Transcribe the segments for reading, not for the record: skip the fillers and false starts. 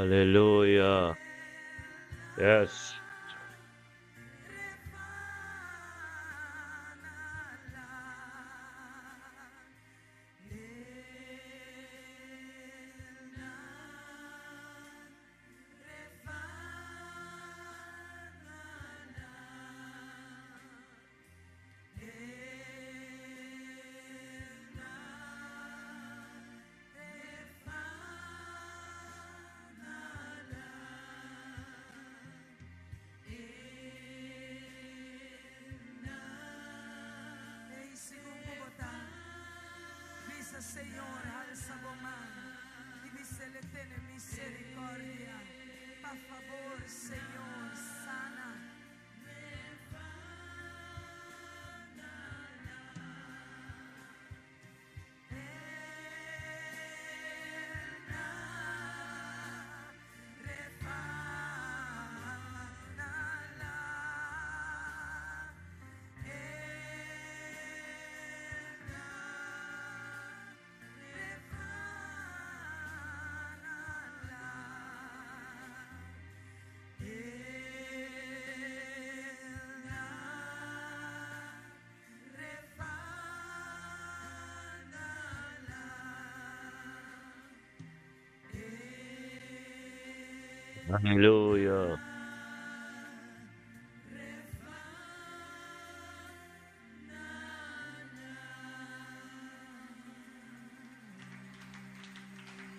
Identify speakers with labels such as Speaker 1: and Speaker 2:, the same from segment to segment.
Speaker 1: Hallelujah. Yes.
Speaker 2: Ei, segun ku bo ta, bisa, Señor, halsa bo man i bis'El e tene misericordia. Pa fabor, Señor, sana.
Speaker 1: Hallelujah.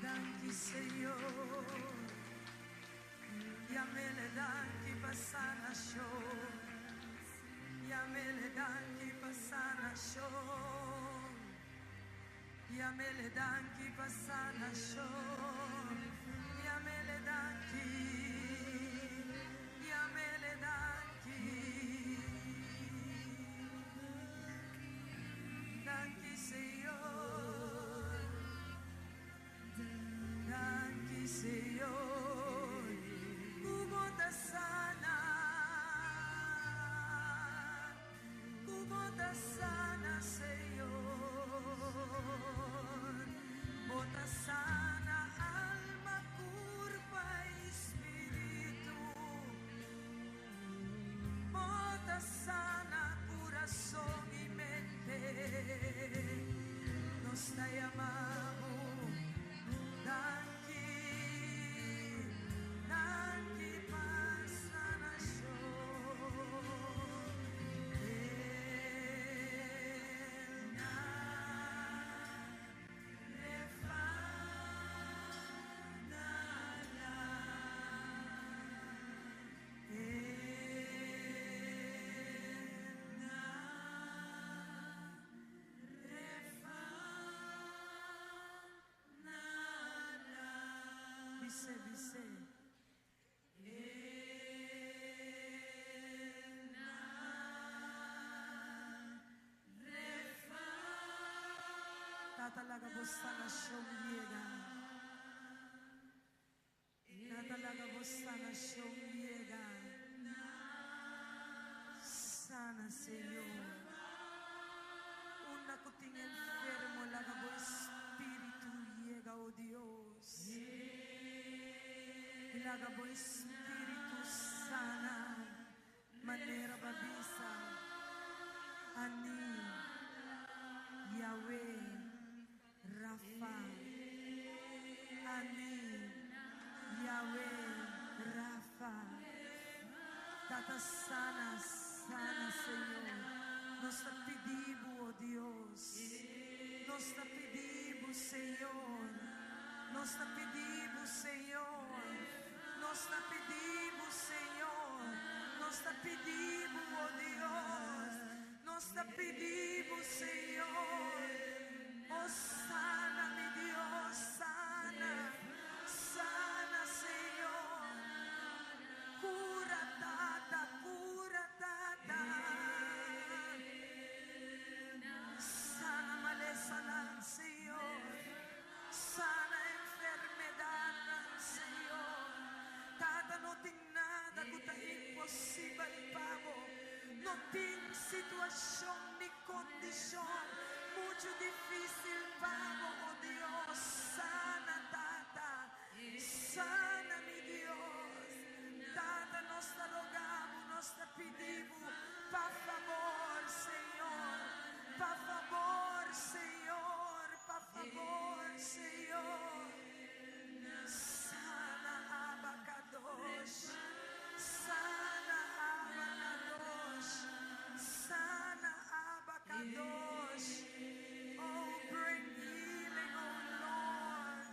Speaker 2: Danki Señor. Yamele danki pa sanashon. Yamele danki pa sanashon. Yamele danki pa sanashon. Yamele danki. Yamele danki. Danki Señor. Danki Señor. Ku bo ta sana. Ku bo ta sana, Señor. Bo ta sana alma, kurpa i spiritu. Bo ta sana kurason i mente. Nos ta yama bo. Danki, danki pa sanashon. El Bis'é, bis'é. Tata laga bo sanashon yega. Tata laga bo sanashon yega. Sana, Señor. Unda ku tin enfermo laga bo espíritu yega, o Dios. I laga bo espíritu sana. Manera b'a bisa, Ani, Yahweh, Rafa. Ani, Yahweh, Rafa. Tata sana, sana, Señor. Nos ta pidi bo, o Dios. Nos ta pidi bo, Señor. Nos ta pidi bo, Señor. Nos ta pidi bo, Señor. Nos ta pidi bo, o Dios. Nos ta pidi bo, Señor. O sana, mi Dios, sana. Sana, Señor. Kura, Tata, kura, Tata. Sana malesanan, Señor. Sana enfermedatnan, Señor. Tata, no tin nada ku ta imposibel pa bo. No tin situashon ni kondishon muchu difísil pa bo, o Dios. Sana, Tata. Sana. Nos ta roga Bo, nos ta pidi Bo, pa fabor, Señor, pa fabor, Señor, pa fabor, Señor. Sana Abacadosh, sana Abacadosh, sana Abacadosh. Oh, bring healing, oh Lord.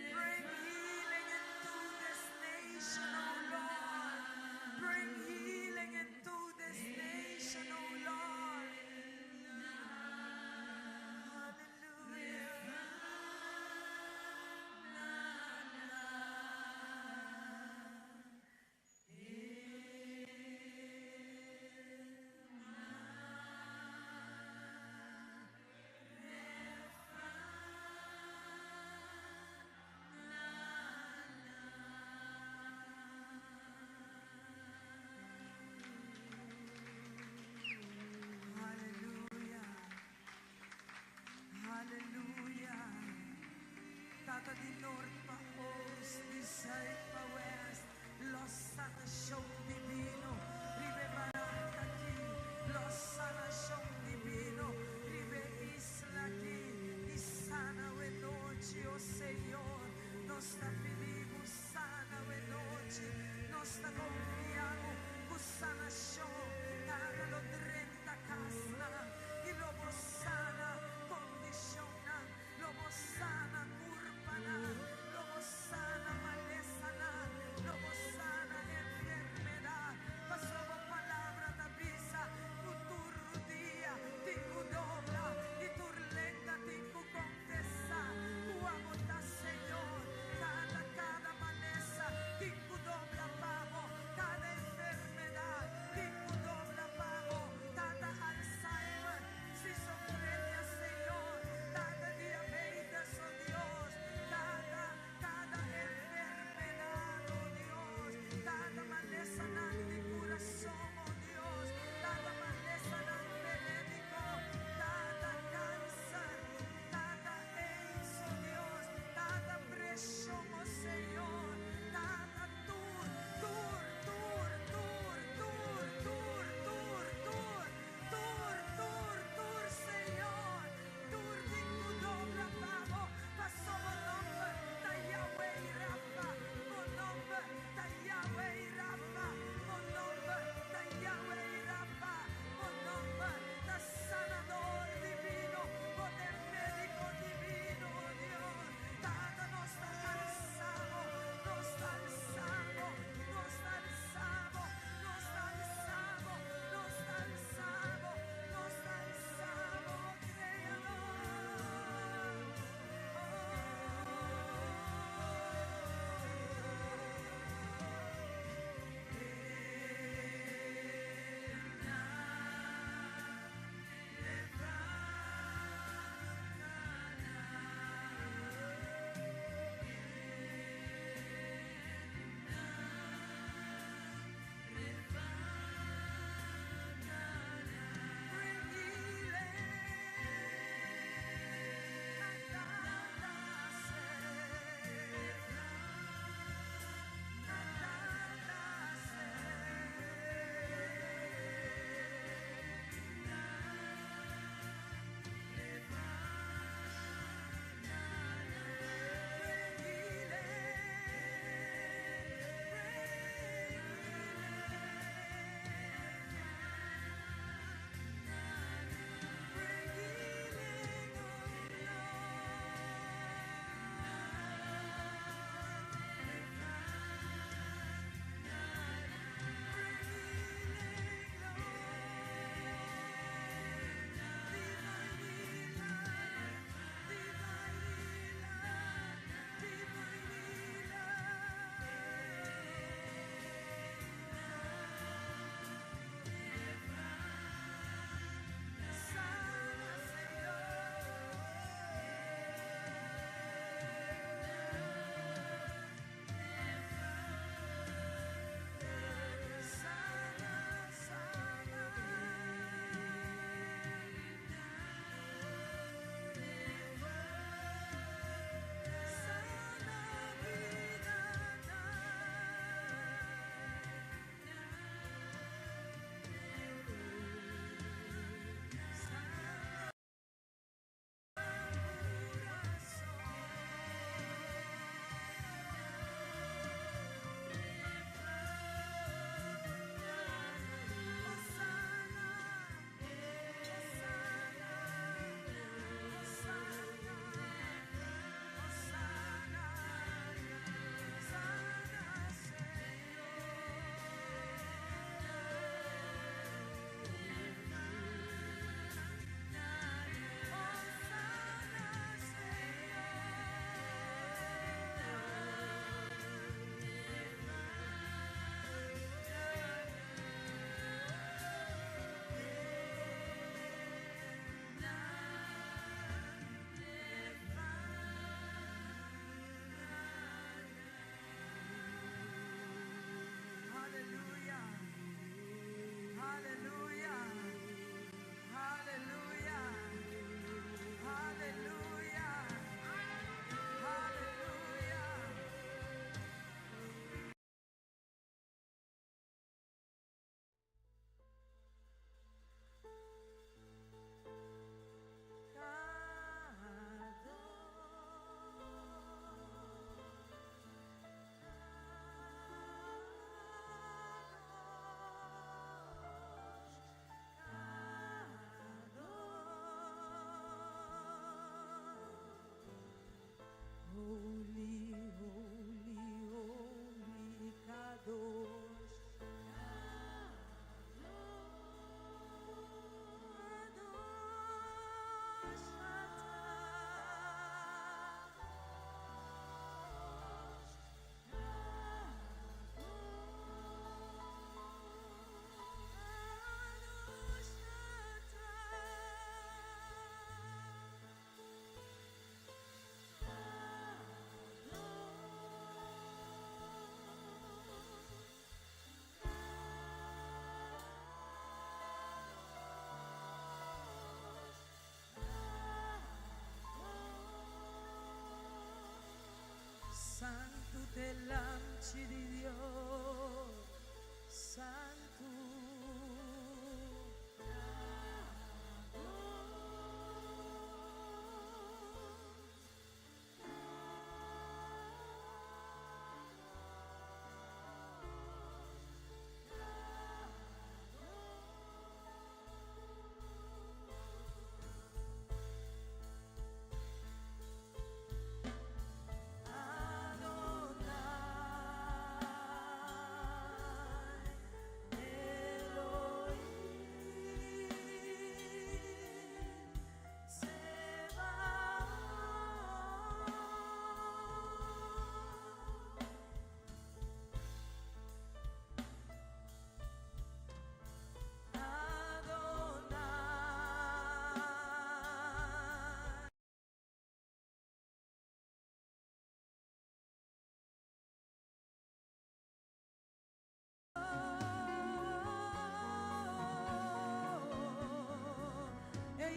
Speaker 2: Bring healing into this nation, oh Lord. Bring healing into this nation.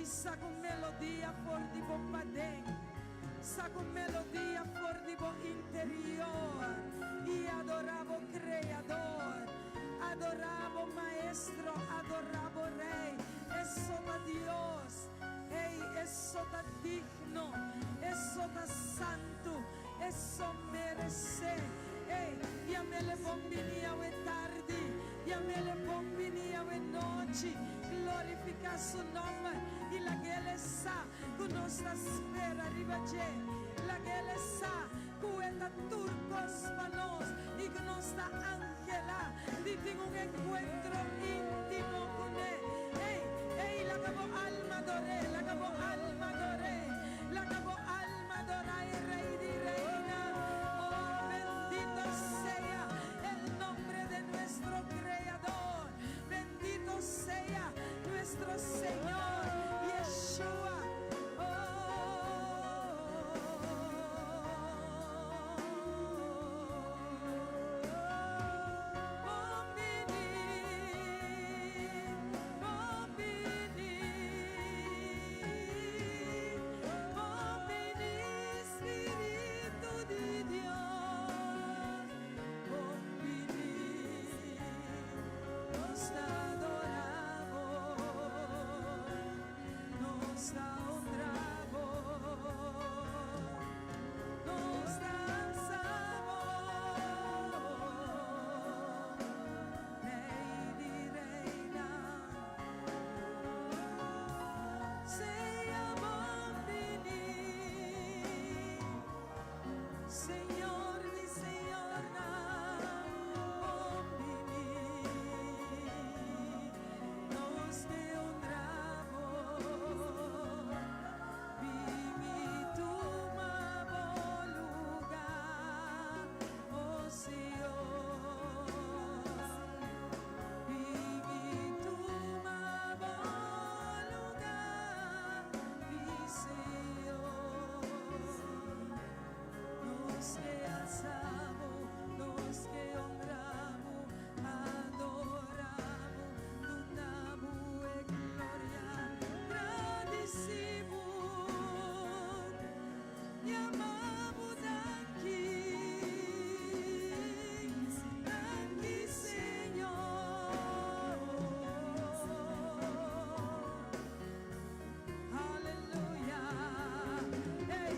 Speaker 2: Ei, saka un melodia for di bo paden. Saka un melodia for di bo interior i adorá bo Kreador. Adorá bo Maestro, adorá bo Rei. E so ta Dios. Ei, e so ta digno, e so ta santu, e so meresé. Ei, yam'El bon bini awe tardi, yam'El bon bini awe nochi. Glorifiká Su nòmber i lag'El sa ku nos ta spera riba dje. Lag'El sa ku E ta tur kos pa nos i ku nos ta anhelá di tin un enkuentro íntimo kuné. Ei, ei, laga bo alma ador'é, laga bo alma ador'é, laga bo alma adorá e Rei di Reinan. Oh, bendito sea el nombre de nuestro Creador, bendito sea nuestro Señor Yeshua. Oh. Bon bini, bon bini, bon bini, Spiritu di Dios, bon bini, nos ta adorá Bo, nos ta honra Bo, nos ta alsa Bo, Rei di Reinan. Sea bon bini, Señor di Señornan, bon bini, nos te honra Bo, bin i tuma bo lugá, oh Señor. Bin i tuma bo lugá, mi Señor. Nos ke alsa Bo, nos ke honra Bo, adorá Bo, duna Bo e gloria, gradisí Bo, yama Bo danki, danki Señor. Aleluya. Ei,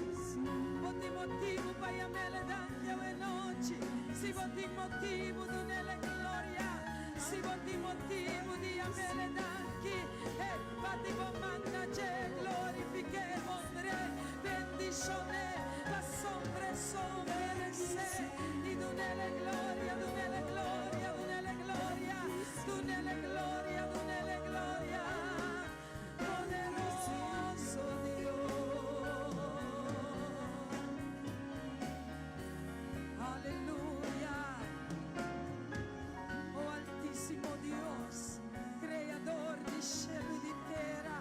Speaker 2: bo tin motibu pa yam'É danki awe nochi. Si bo tin motibu, dun'É gloria. Si bo tin motibu di yam'É danki. Ei, bati bo man na dje, glorifik'É, honr'É, bendishon'É, pasobra E so meresé. I dun'É gloria, dun'É gloria, dun'É gloria, dun'É gloria, dun'É gloria. Poderoso Dios. Aleluya. Oh Altísimo Dios, Kreador di shelu i di tera,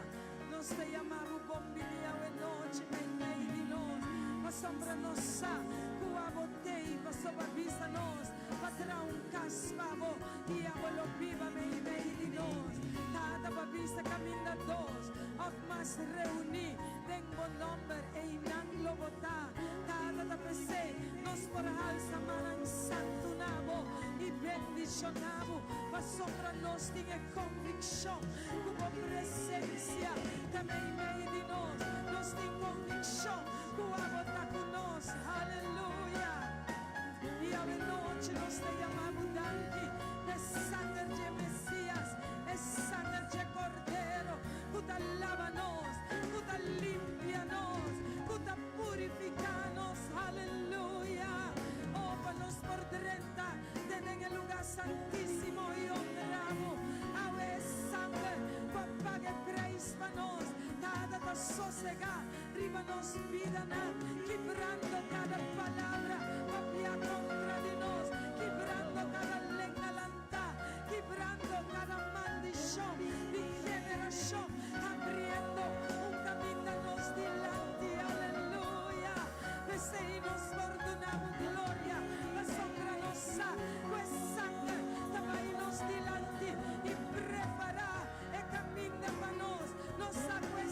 Speaker 2: nos ta yama Bo bon bini awe nochi, meimei di nos. Pasobra nos sa, ku Abo t'ei, pasobra Bo a bisa nos, pa traha un kas pa Bo, i Abo lo biba meimei di nos. Tata, Bo a bisa kaminda dos, òf mas reuní, den bo nòmber, einan lo Bo ta. Tata, ta p'esei, nos por halsa mannan santu na Bo i bendishoná Bo, pasobra nos tin e konvikshon ku bo presensia ta meimei di nos. Nos tin konvikshon ku Abo ta ku nos. Aleluya. I awe nochi nos ta yama Bo danki p'e sanger di Mesias, e sanger di Kordero, ku ta laba nos, ku ta limpia nos, ku ta purifiká nos. Aleluya. Oh, pa nos por drenta den e lugá santísimo i honra Bo. Awe sanger, ku a paga preis pa nos. Tata, ta sosegá riba nos bidanan, kibrando kada palabra papiá kontra di nos, kibrando kada lenga lantá, kibrando kada maldishon di generashon, habriendo un kaminda nos dilanti. Aleluya. P'esei nos por duna Bo gloria, pasobra nos sa, ku e sanger ta bai nos dilanti i prepará e kaminda pa nos. Nos sa ku e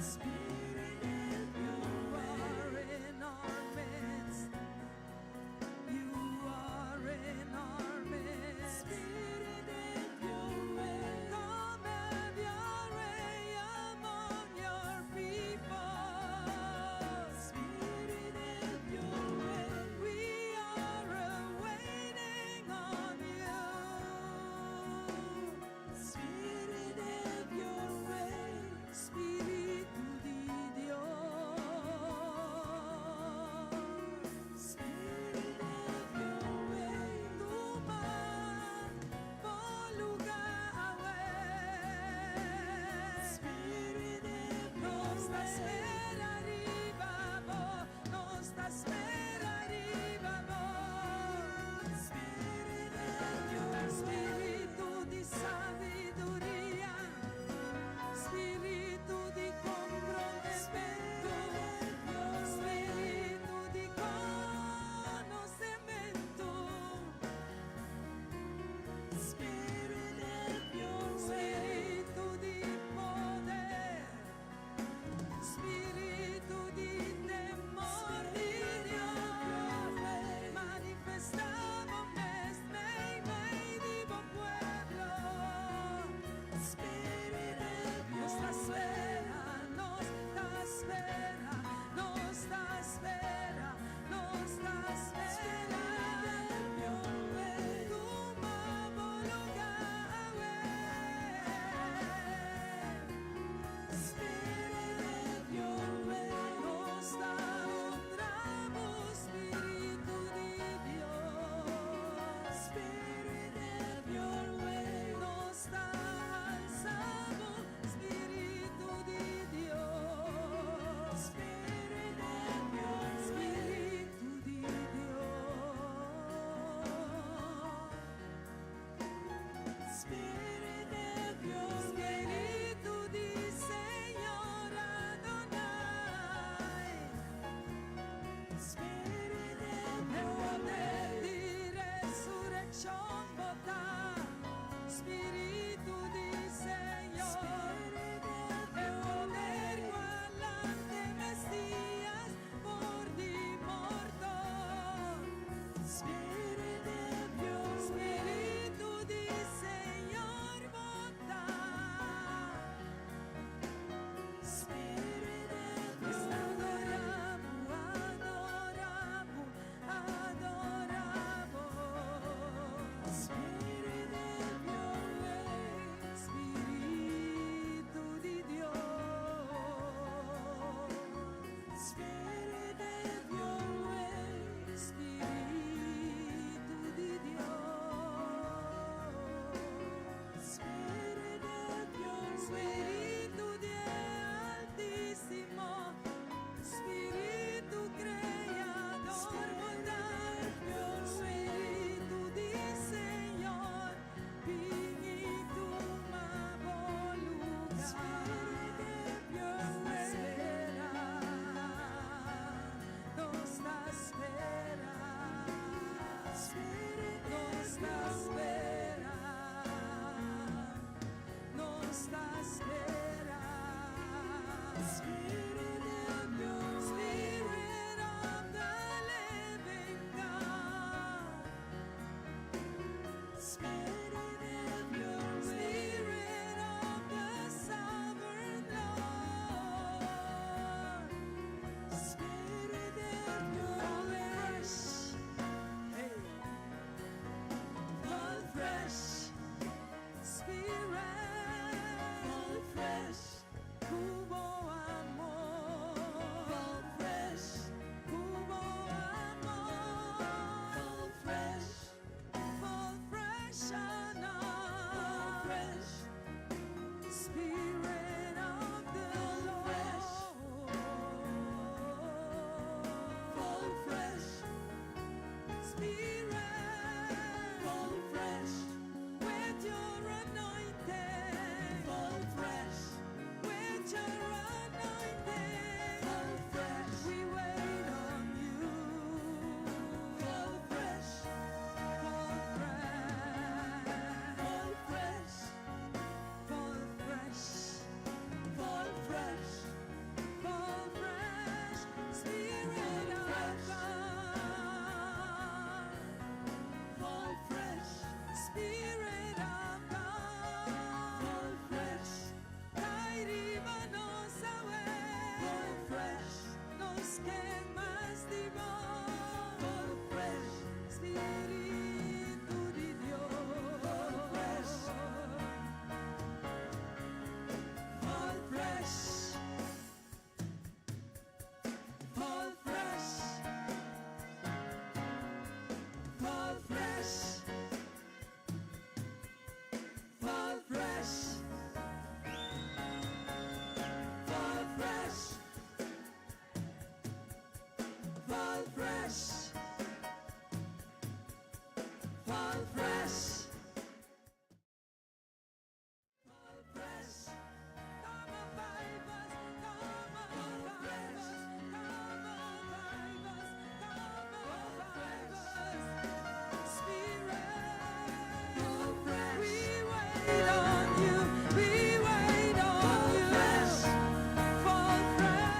Speaker 2: Spirit, have your way. You are in our midst. You are in our midst. Spirit, have your way. Come have your way among your people. Spirit, have your way. We are waiting on you. Spirit, have your way. Spiritu di Dios. Spirit, have your way. Tuma bo lugá. Spirit, have your Nos ta spera riba bo, nos ta spera riba bo. Spirit, have your Spiritu di sabiduria, Spiritu di komprondementu, Spiritu di konosementu. Spirit, have your Spiritu di poder. Spiritu Fall fresh. Fall fresh. Fall fresh. Fall fresh. Fall fresh. Fall fresh. Come revive us. Come revive us. Come revive us. Come revive us. Spirit. Fall fresh. We wait on you. We wait on you. Fall fresh. Fall fresh.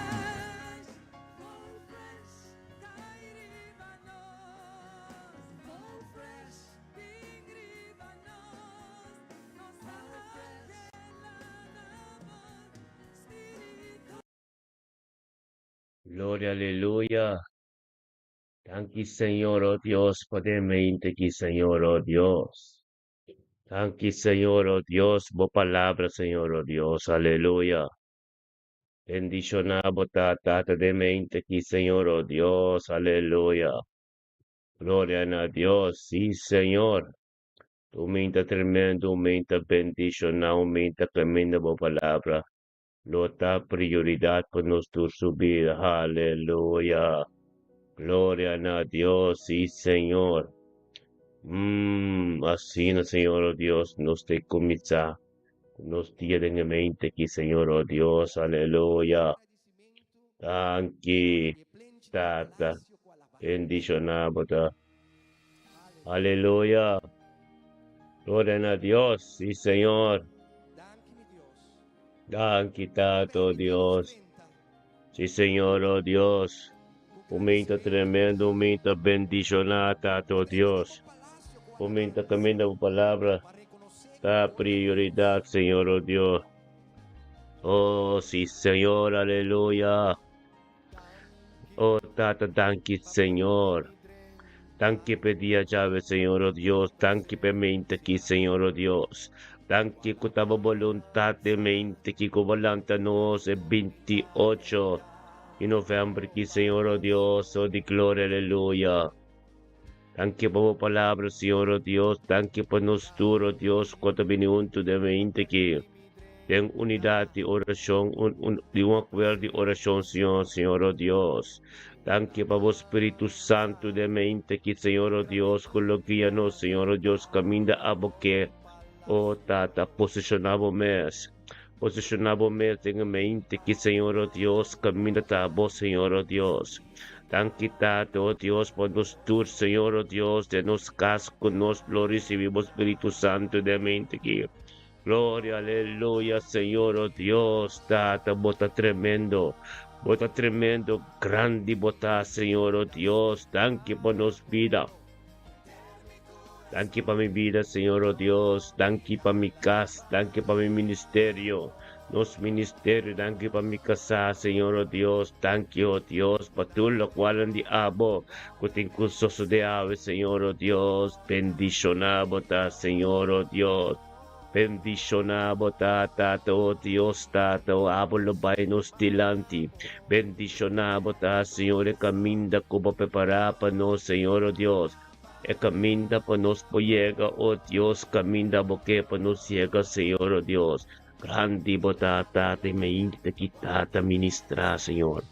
Speaker 2: Kai riba nos. Fall fresh. Bin riba nos. Nos Spiritu.
Speaker 1: Gloria, aleluya. Danki, Señor, oh Dios, pa e mainta aki, Señor, oh Dios. Danki, Señor, oh Dios, bo palabra, Señor, oh Dios, aleluya. Bendishoná bo ta, Tata, den e mainta aki, Señor, oh Dios, aleluya. Gloria na Dios, sí, Señor. Un mainta tremendo, un mainta bendishoná, un mainta kaminda bo palabra. Lo ta prioridat pa nos tur su bida, aleluya. Gloria na Dios, sí, Señor. Asina, Señor, oh Dios, nos ta kuminsá. Nos dia den e mainta aki, Señor, oh Dios, aleluya. Danki, Tata. Bendishoná bo ta. Aleluya. Gloria na Dios, sí, Señor. Danki, Tata, oh Dios. Sí, Señor, oh Dios. Un mainta tremendo, un mainta bendishoná, Tata, oh Dios. Un mainta kaminda bo palabra. Ta prioridat, Señor, oh Dios. Oh, sí, Señor, aleluya. Oh, Tata, danki, Señor. Danki pa e dia djawe, Señor, oh Dios. Danki pa e mainta aki, Señor, oh Dios. Danki ku ta bo boluntat den e mainta aki ku bo lanta nos e 28 di novèmber aki, Señor, oh Dios. Oh, di gloria, aleluya. Danki pa bo palabra, Señor, oh Dios. Danki pa nos tur, oh Dios, ku ta bini huntu den e mainta aki. Den unidat di orashon, un, di un akuerdo di orashon, Señor, Señor, oh Dios. Danki pa bo Spiritu Santu den e mainta aki, Señor, oh Dios, ku lo guia nos, Señor, oh Dios, kaminda abo ke, oh Tata, posishoná bo mes. Posishoná bo mes den e mainta aki, Señor, oh Dios, kaminda ta bo, Señor, oh Dios. Danki, Tata, oh Dios, pa nos tur, Señor, oh Dios, den nos kas ku nos lo risibí bo Spiritu Santu den e mainta aki. Gloria, aleluya, Señor, oh Dios, Tata, bo ta tremendo. Bo ta tremendo, grandi bo ta, Señor, oh Dios. Danki pa nos bida. Danki pa mi bida, Señor, oh Dios. Danki pa mi kas. Danki pa mi ministerio. Nos ministerio. Danki pa mi kasá, Señor, oh Dios. Danki, oh Dios, pa tur lokual di abo. Ku tin ku sosodé awe, Señor, oh Dios. Bendishoná bo ta, Señor, oh Dios. Bendishoná bo ta, Tata, oh Dios, Tata, oh abo lo bai nos dilanti. Bendishoná bo ta, Señor, e kaminda ku bo prepará pa nos, Señor, oh Dios. E kaminda pa nos por yega, oh Dios, kaminda bo ke pa nos yega, Señor, oh Dios. Grandi bo ta, Tata, i mainta aki, Tata, ministrá, Señor.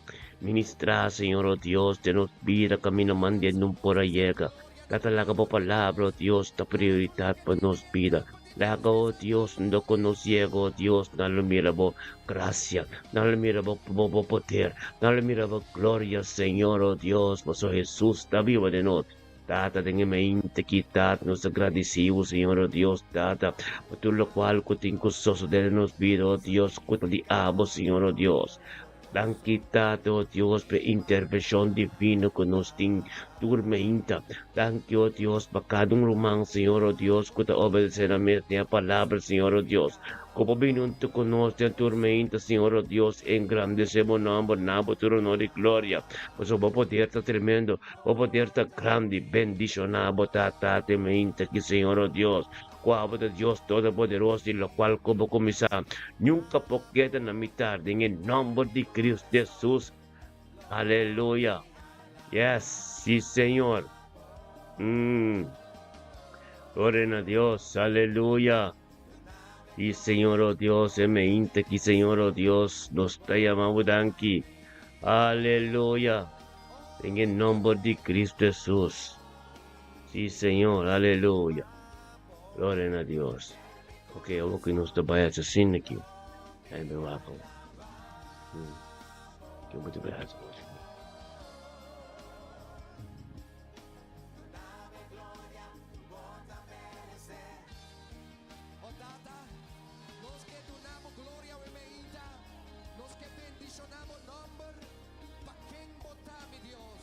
Speaker 1: Ministrá, Señor, oh Dios, den nos bida kaminda mande no por a yega. Tata, laga bo palabra, oh Dios, ta prioridat pa nos bida. Laga, oh Dios, unda ku nos yega, oh Dios, nan lo mira bo grasia, nan lo mira bo, bo, bo poder, nan lo mira bo gloria, Señor, oh Dios, pasobra Hesus ta biba den nos. Tata, den e mainta aki, Tata, nos ta gradisí bo, Señor, oh Dios, Tata, pa tur lokual ku tin ku sosodé den nos bida, oh Dios, ku ta di abo, Señor, oh Dios. Danki Tata, oh Dios, pa e intervenshon divino ku nos tin tur mainta. Danki, oh Dios, pa kada un ruman, Señor, oh Dios, ku ta obedesé nan mes den e palabra, Señor, oh Dios. Ku por bini huntu ku nos den tur mainta, Señor, oh Dios, engrandesé bo nòmber, na bo tur honor i gloria. Pasobra bo poder ta tremendo, bo poder ta grandi. Bendishoná bo ta, Tata, e mainta aki, Señor, oh Dios. Ku abo ta Dios Todopoderoso i lokual ku bo kuminsá nunka por keda na mitar den e nòmber di Kristu Hesus. Aleluya! Yes, sí Señor. Gloria na Dios, aleluya. Sí, Señor, oh Dios, e meinte aki, Señor, oh Dios, nos ta yama bo danki. Aleluya. Den e nomber di Cristo Jesus. Sí, Señor, aleluya. Gloria na Dios. Ok, awor ku nos ta bai haci asina aki. Ai, mi wak. Ke bo ta bai haci?